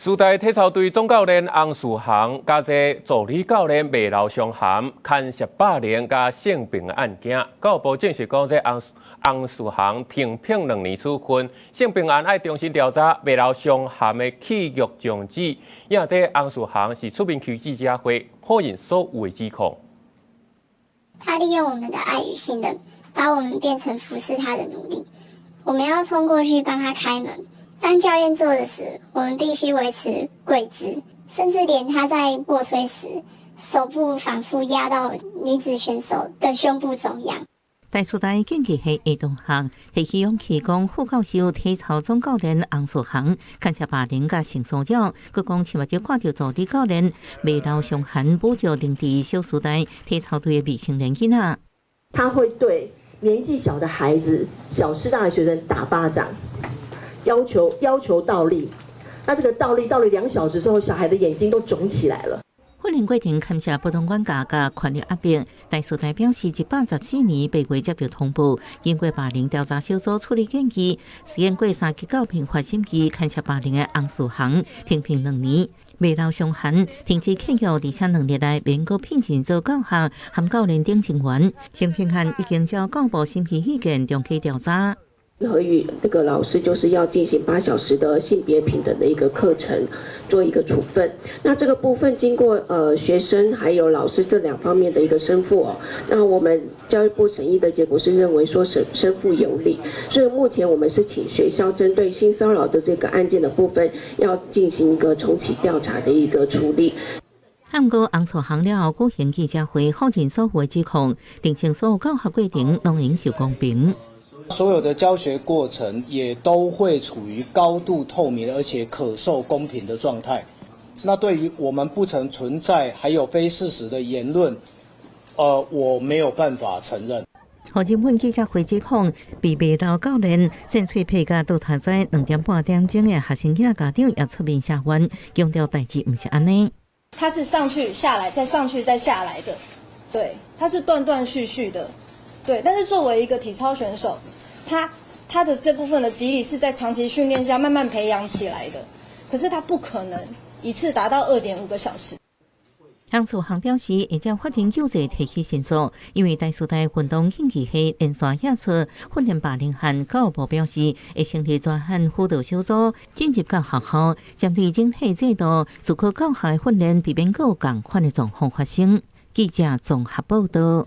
師大體操隊總教練洪世航，佮這助理教練罵流相韓，牽涉霸凌佮性平的案件，教育部證實講，這洪洪世航停聘2年處分，性平案愛重新調查，罵流相韓的契約終止。也這洪世航是出面開記者會，否認所有的指控。他利用我們的愛與信任，把我們變成服侍他的奴隸。我們要衝過去幫他開門。當教練坐著時，我們必須維持跪姿，甚至連他在臥推時，手部反覆壓到女子選手的胸部中央。台師大競技系的同學提起勇氣講，副教授體操總教練洪世航牽涉霸凌佮性騷擾，閣講尋日看著助理教練罵流相韓侮辱任職小師大體操隊的未成年囡仔。他會對年紀小的孩子、小師大的學生打巴掌，要求倒立。那這個倒立倒立2小時之後，小孩的眼睛都腫起來了。訓練過程牽涉不當管教佮權力壓迫，台師大表示，114年8月接到通報，經過霸凌調查小組處理建議，經過三級教評罰審議，牽涉霸凌的洪世航停聘兩年，罵流相韓停止契約，而且2年內免閣聘任做教學含教練等人員。性平案已經交教育部審批意見，重啟調查。和與那個老師就是要進行8小時的性別平等的一個課程，做一個處分。那這個部分經過學生還有老師這兩方面的一個申覆哦，那我們教育部審議的結果是認為說申覆有理，所以目前我們是請學校針對性騷擾的這個案件的部分，要進行一個重啟調查的一個處理。毋過洪世航了後舉行記者會，否認所有的指控，澄清所有教學過程攏應受公平。所有的教學過程也都會處於高度透明而且可受公平的狀態。那對於我們不曾存在還有非事實的言論，我沒有辦法承認。何日本記者會指控被罵流教練扇喙皮佮倒頭在2點半點鐘的學生囡仔家長也出面聲援，強調代誌毋是按呢。他是上去下來再上去再下來的，對，他是斷斷續續的，對。但是作為一個體操選手，他的這部分的肌力是在長期訓練下慢慢培養起來的，可是他不可能一次達到2.5個小時。洪世航表示，會照法定機制提起申訴，因為台師大運動競技系連續惹出訓練霸凌案，教育部表示會成立專案輔導小組，進入到學校，針對整體制度、思考教學訓練，避免閣有仝款的狀況發生。記者綜合報道。